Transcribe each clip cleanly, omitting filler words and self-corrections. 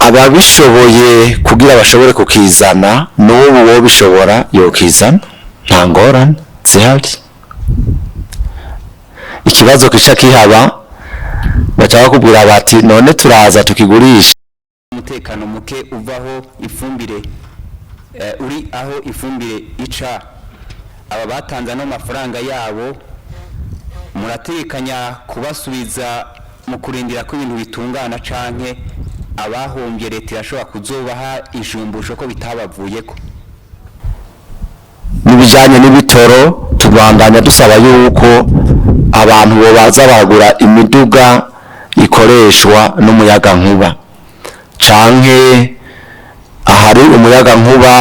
Ababishoboye kugira bashobore kukizana, n'ubu wobishobora yokizana, nta ngorane zihari. Ikibazo kica kihaba, baca bakubwira bati: "None turaza tukigurisha?" Umutekano muke uvaho ifumbire uri aho ifumbire ica. Aba batanze ano mafaranga yabo, muratekanya kubasubiza mu kurindira ko ibintu bitungana, canke abahombye leta irashobora kuzobaha injumbusho ko bitabavuyeko? N'ibijyanye n'ibitoro, tubandanya dusaba yuko abantu bobaza bagura imiduga ikoreshwa n'umuyagankuba, canke ahari umuyagankuba,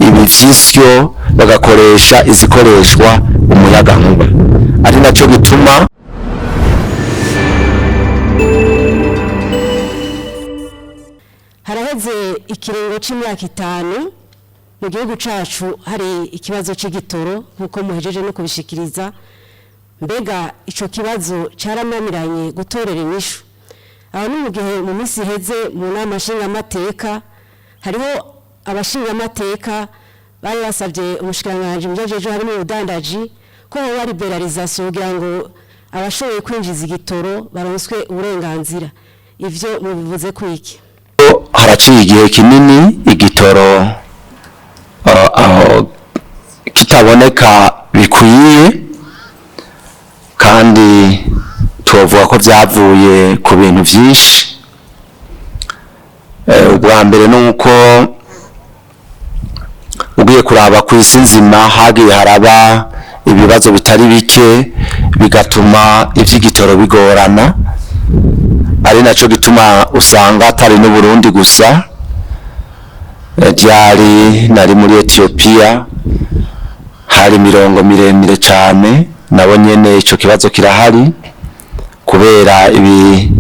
ibivyisyo bagakoresha izikoreshwa umuyagankuba, ari naco gituma. Haraheze ikiringo c'imyaka 5 mu gihugu cacu hari ikibazo c'igitoro, nk'uko muhejeje no kubishikiriza. Mbega ico kibazo carananiranye gutorera inyishu? Aho ni mu gihe mu minsi iheze mu nama nshingamateka hariho abashingamateka bari basabye umushikiranganji mu vyo harimo ubudandaji ko hoba libéralisation kugira ngo abashoboye kwinjiza igitoro baronswe uburenganzira. Ivyo mubivuze kwiki? Haraciye igihe kinini igitoro aho kitaboneka bikwiye, kandi tubavuga ko byavuye ku bintu byinshi. Ubwa mbere ni uko ugiye kuraba ku isi nzima, hagiye haraba ibibazo bitari bike bigatuma iby'igitoro bigorana, ari naco gituma usanga atari n'Uburundi gusa. Ryari nari muri Ethiopia, hari imirongo miremire cyane, nabo nyene ico kibazo kirahari kubera ibi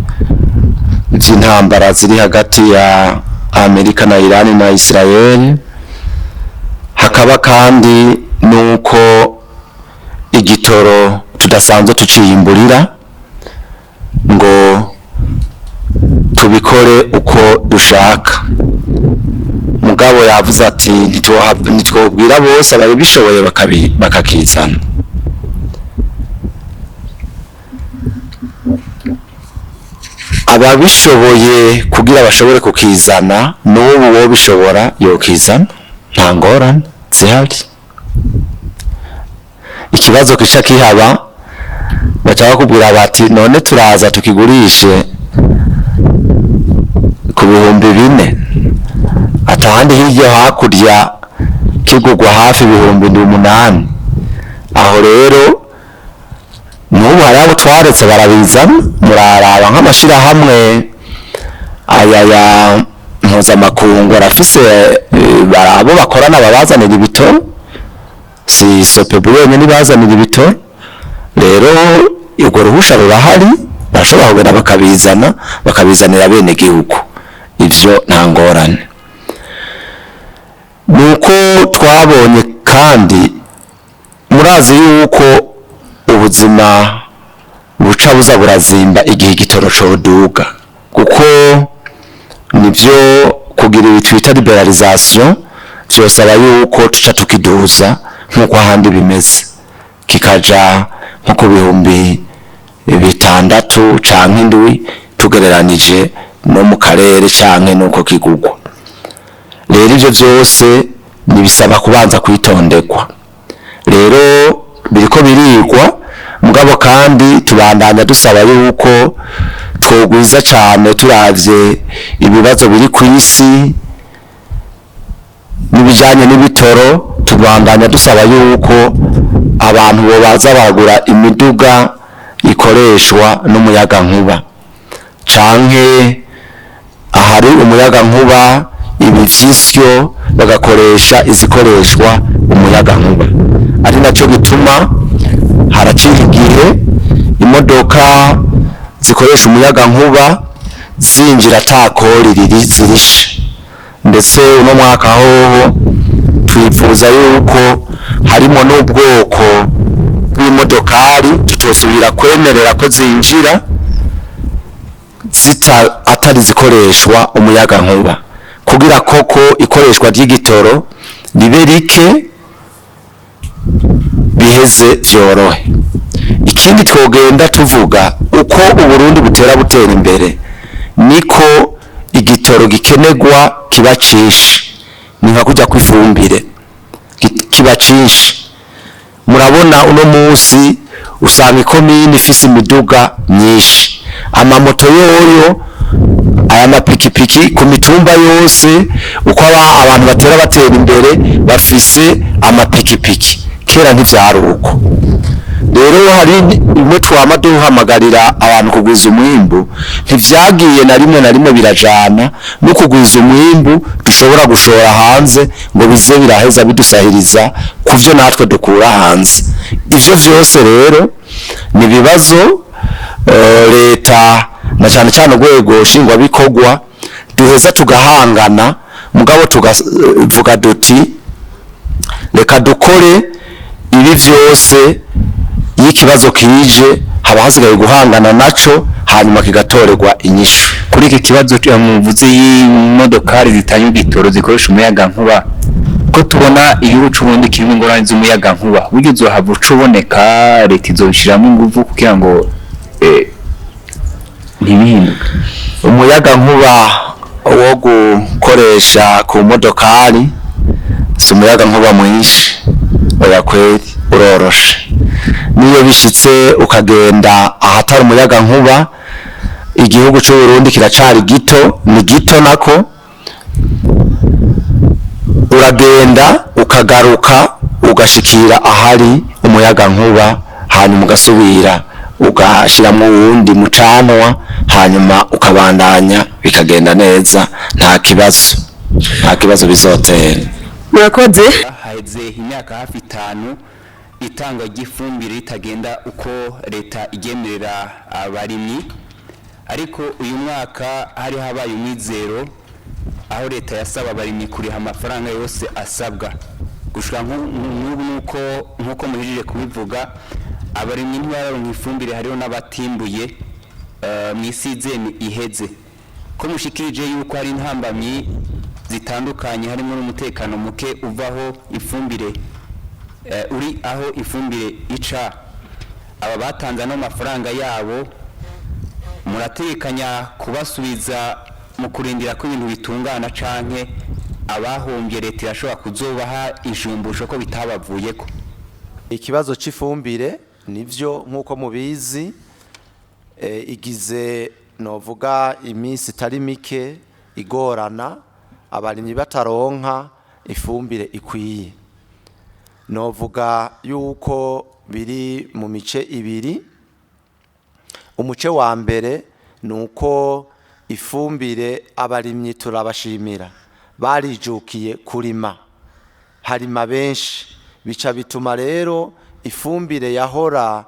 by'intambara ziri hagati ya Amerika na Iran na Israel. Hakaba kandi nuko igitoro tudasanzwe tuciyimburira ngo tubikore uko dushaka. Mugabo yavuze ati ntitwobwira bose, ababishoboye bakakizana. Ababishoboye kugira bashobore kukizana, n'ubu wobishobora yokizana, nta ngorane zihari. Ikibazo kica kihaba, baca bakubwira bati: "None turaza tukigurishe ku 4000, atahandi hirya hakurya kigugwa hafi 8,000?" Aho rero n'ubu hari abo twaretse barabizana. Muraraba nk'amashirahamwe aya ya mpuzamakungu arafise abo bakorana babazanira ibitoro, si SOPEBU yonyene ibazanira ibitoro. Rero urwo ruhusha rurahari, barashobora kugenda bakabizana, bakabizanira bene gihugu, ivyo nta ngorane. Nuko twabonye kandi murazi yuko ubuzima buca buza burazimba igihe igitoro coduga, kuko nivyo kugira ibi twita libéralisation vyosaba yuko tuca tukiduza nk'uko ahandi bimeze, kikaja nko ku 6000 canke 7, tugereranije no mu karere canke nuko kigugwa. Rero ivyo vyose nibisaba kubanza kwitondekwa. Rero biriko birigwa, mugabo kandi tubandanya dusaba yuko twogwiza cane, turavye ibibazo biri ku isi n'ibijanye n'ibitoro. Tubandanya dusaba yuko abantu bobaza bagura imiduga ikoreshwa n'umuyagankuba, canke ahari umuyagankuba, ibivyisyo bagakoresha izikoreshwa umuyagankuba, ari naco gituma haraciye igihe imodoka zikoresha umuyagankuba zinjira ata kori riri zirishe. Ndetse uno mwaka hoho twifuza yuko harimo n'ubwoko bw'imodokari tutosubira kwemerera ko zinjira. zita atari zikoreshwa umuyaga nkuba, kugira koko ikoreshwa ry'igitoro ribe rike, biheze vyorohe. Ikindi twogenda tuvuga, uko Uburundi butera butera imbere niko igitoro gikenerwa kiba cinshi, ni nka kujya kwifumbire kiba cinshi. Murabona uno munsi usanga ikomini ifise imiduga myinshi, amamoto yoyo, aya mapikipiki ku mitumba yose. Uko abantu batera batera imbere bafise amapikipiki, kera ntivyari uko. Rero hari imwe twama duhamagarira abantu kugwiza umwimbu, ntivyagiye na rimwe na rimwe birajana no kugwiza umwimbu dushobora gushora hanze ngo bize biraheza bidusahiriza ku vyo natwe dukura hanze. Ivyo vyose rero ni ibibazo leta na cyane cyane urwego nshingwabikorwa duheza tugahangana, mugabo tugavuga duti reka dukore ibi vyose. Iyo ikibazo kije haba hasigaye guhangana naco, hanyuma kigatorerwa inyishu. Kuri iki kibazo muvuze y'imodokari zitanga igitoro zikoresha umuyaga nkuba, ko tubona igihugu c'Uburundi kirimo ingorane z'umuyaga nkuba, burya uzohava uca uboneka, leta izobishiramo inguvu kugira ngo ntibihinduke? Umuyaga nkuba wo gukoresha ku modokari si umuyaga nkuba mwinshi, oya kweri, uroroshe. Niyo bishitse ukagenda ahatari umuyaga nkuba, igihugu c'u Burundi kiracari gito, ni gito nako, uragenda ukagaruka ugashikira ahari umuyaga nkuba, hanyuma ugasubira ugashiramwo uwundi mucanwa, hanyuma ukabandanya bikagenda neza, nta kibazo, nta kibazo bizotera. Murakoze. Haheze imyaka hafi 5 itangwa ry'ifumbire ritagenda uko leta igemerera abarimyi, ariko uyu mwaka hari habaye umwizero aho leta yasaba abarimyi kuriha amafaranga yose asabwa. Gushika nk'ubu nuko nk'uko muhejeje kubivuga, abarimyi ntibararonka ifumbire, hariho n'abatimbuye mw'isizeni iheze. Ko mushikirije yuko hari intambamyi zitandukanye harimo n'umutekano muke uvaho ifumbire uri aho ifumbire ica, aba batanze ano mafaranga yabo murategekanya kubasubiza mu kurindira ko ibintu bitungana, canke abahombye leta irashobora kuzobaha injumbusho ko bitabavuyeko? Ikibazo c'ifumbire nivyo, nk'uko mubizi, igize novuga iminsi itari mike igorana, abarimyi bataronka ifumbire ikwiye. Novuga yuko biri mu mice ibiri. Umuce wa mbere ni uko ifumbire abarimyi turabashimira, barijukiye kurima, harima benshi, bica bituma rero ifumbire yahora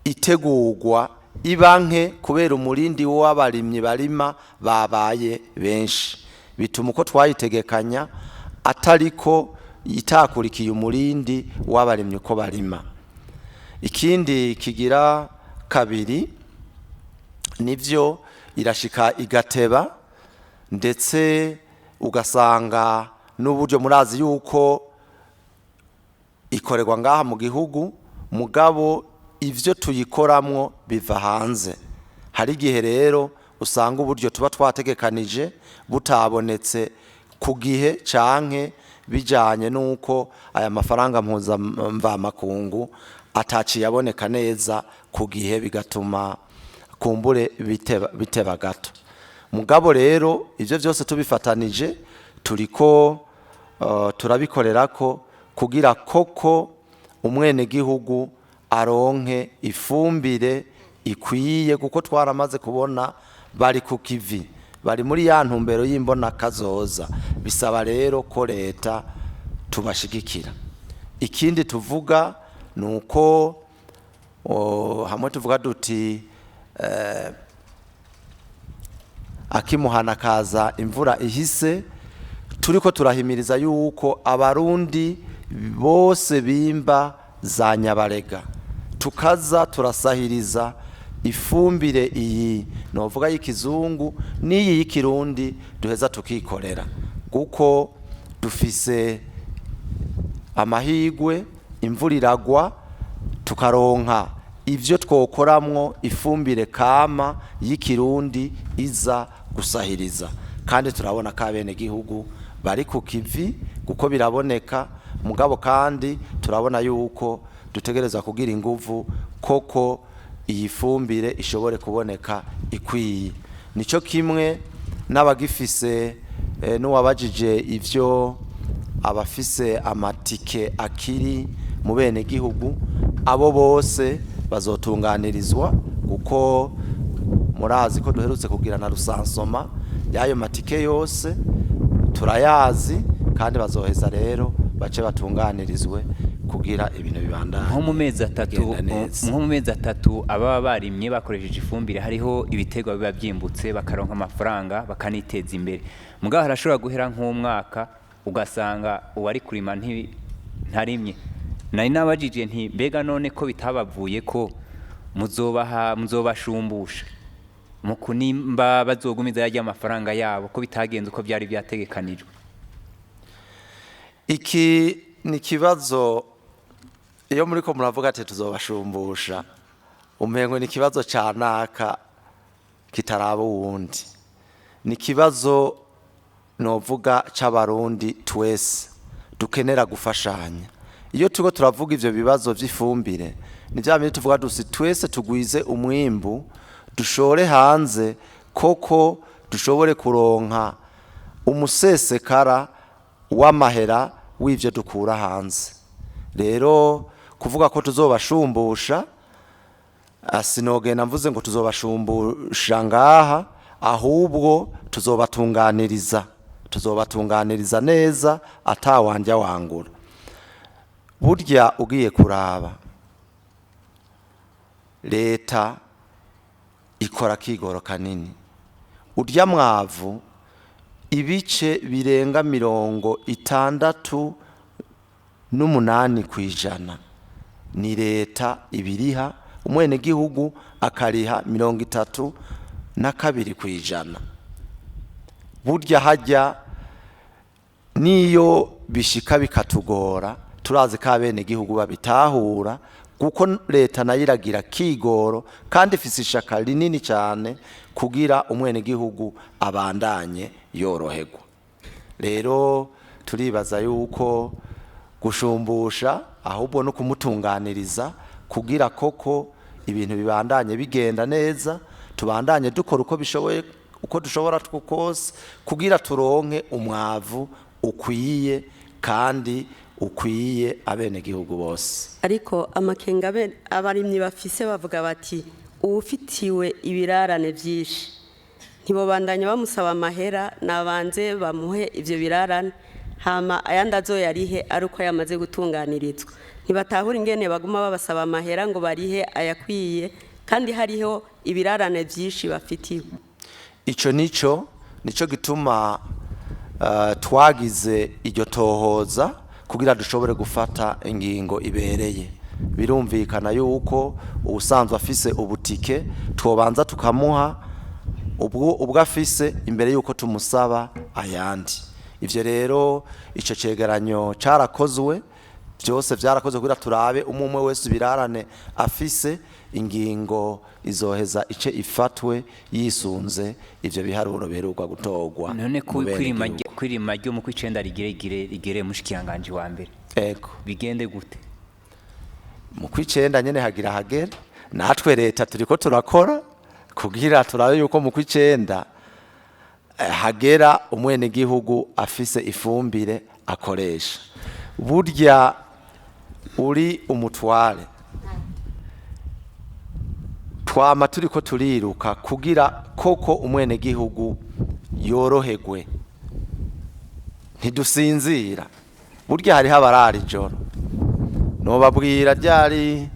itegurwa iba nke kubera umurindi w'abarimyi barima babaye benshi, bituma uko twayitegekanya atariko itakurikiye umurindi w'abarimyi uko barima. Ikindi kigira kabiri, nivyo, irashika igateba, ndetse ugasanga n'uburyo murazi yuko ikorerwa ngaha mu gihugu, mugabo ivyo tuyikoramwo biva hanze. Hari igihe rero usanga uburyo tuba twategekanije butabonetse ku gihe, canke bijanye n'uko aya mafaranga mpuzamvamakungu ataciye aboneka neza ku gihe, bigatuma kumbure biteba gato. Mugabo rero ivyo vyose tubifatanije turiko turabikorerako kugira koko umwenegihugu aronke ifumbire ikwiye, kuko twaramaze kubona bari ku kivi, bari muri ya ntumbero y'imbona kazoza. Bisaba rero ko leta tubashigikira. Ikindi tuvuga ni uko hamwe tuvuga duti akimuhana kaza imvura ihise, turiko turahimiriza yuko abarundi bose bimba za nyabarega tukaza turasahiriza. Ifumbire iyi novuga y'ikizungu n'iyi y'ikirundi duheza tukikorera, kuko dufise amahigwe, imvura iragwa, tukaronka ivyo twokoramwo ifumbire kama y'ikirundi iza gusahiriza. Kandi turabona ko abenegihugu bari ku kivi, kuko biraboneka. Mugabo kandi turabona yuko dutegerezwa kugira inguvu koko iyi fumbire ishobore kuboneka ikwiye. Nico kimwe n'abagifise, n'uwabajije ivyo abafise amatike akiri mu bene gihugu, abo bose bazotunganirizwa, kuko murazi ko duherutse kugira na rusansoma y'ayo matike yose, turayazi, kandi bazoheza rero bace batunganirizwe kugira ibintu bibandanye Nko mu mezi 3, bigenda neza. Nko mu mezi 3 ababa barimye bakoresheje ifumbire, hariho ibiterwa biba byimbutse, bakaronka amafaranga, bakaniteza imbere. Mugabo harashobora guhera nk'umwaka, ugasanga uwari kurima ntarimye. Nari nabajije nti: mbega none ko bitabavuye ko muzobaha, muzobashumbusha mu kunimba, bazogumiza yarya amafaranga yabo, ko bitagenze uko byari byategekanijwe? Iki ni ikibazo, iyo muri ko muravuga ati tuzobashumbusha, umengo ni ikibazo ca naka kitaraba uwundi. Ni ikibazo novuga c'Abarundi twese dukenera gufashanya. Iyo turiko turavuga ivyo bibazo vy'ifumbire, ni vya bindi tuvuga dusi twese tugwize umwimbu, dushore hanze, koko dushobore kuronka umusesekara w'amahera w'ivyo dukura hanze. Rero kuvuga ko tuzobashumbusha, sinogenda mvuze ngo tuzobashumbusha ngaha, ahubwo tuzobatunganiriza, tuzobatunganiriza neza atawanja wangura. Burya ugiye kuraba, leta ikora kigoro kanini. Urya mwavu, ibice birenga 68% ni leta ibiriha, umwenegihugu akariha 32%. Burya hajya niyo bishika bikatugora, turazi ko abenegihugu babitahura, kuko leta nayo iragira kigoro kandi ifise ishaka rinini cyane kugira umwenegihugu abandanye yoroherwa. Rero turibaza yuko gushumbusha ahubwo no kumutunganiriza, kugira koko ibintu bibandanye bigenda neza, tubandanye dukora uko bishoboye, uko dushobora kose, kugira turonke umwavu ukwiye kandi ukwiye abenegihugu bose. Ariko amakenga abarimyi bafise, bavuga bati uwufitiwe ibirarane byinshi ntibobandanya bamusaba amahera, nabanze bamuhe ivyo birarane, hama ayandi azoyarihe ari uko yamaze gutunganirizwa. Ntibatahura ingene baguma babasaba amahera ngo barihe ayakwiye, kandi hariho ibirarane byinshi bafitiwe. Ico nico gituma twagize iryo tohoza kugira dushobore gufata ingingo ibereye. Birumvikana yuko ubusanzwe afise ubutike twobanza tukamuha ubwo afise imbere yuko tumusaba ayandi. Ivyo rero, ico cegeranyo carakozwe, byose vyarakozwe kugira turabe umwe umwe wese ibirarane afise. Ingingo izoheza ice ifatwe yisunze ivyo biharuro biheruka gutorwa None ko mu benegihugu. Kwirima ryo mu kwicenda rigere, mushikiranganje wa mbere, Ego. bigende gute? Mu kwicenda nyene hagira hagere. Natwe leta turiko turakora kugira turabe yuko mu kwicenda hagera umwenegihugu afise ifumbire akoresha. Burya uri umutware, twama turiko turiruka kugira koko umwenegihugu yoroherwe, ntidusinzira. Burya hariho abarara ijoro. Nobabwira ryari,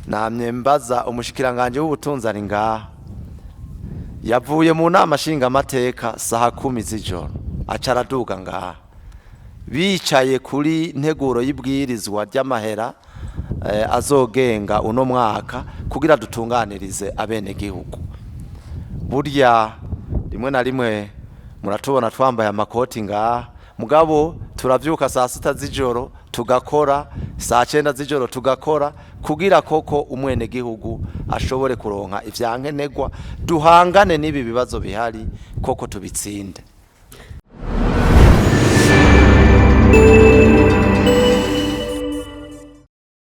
namye mbaza umushikiranganje w'ubutunzi ari ngaha, yavuye mu nama nshingamateka saha 10 z'ijoro, aca araduga ngaha, bicaye kuri nteguro y'ibwirizwa ry'amahera. azogenga uno mwaka kugira dutunganirize abenegihugu. Burya rimwe na rimwe muratubona twambaye amakoti ngaha, mugabo turavyuka saa 6 z'ijoro tugakora, saa 9 z'ijoro tugakora, kugira koko umwenegihugu ashobore kuronka ivyankenerwa, duhangane n'ibi bibazo bihari koko tubitsinde.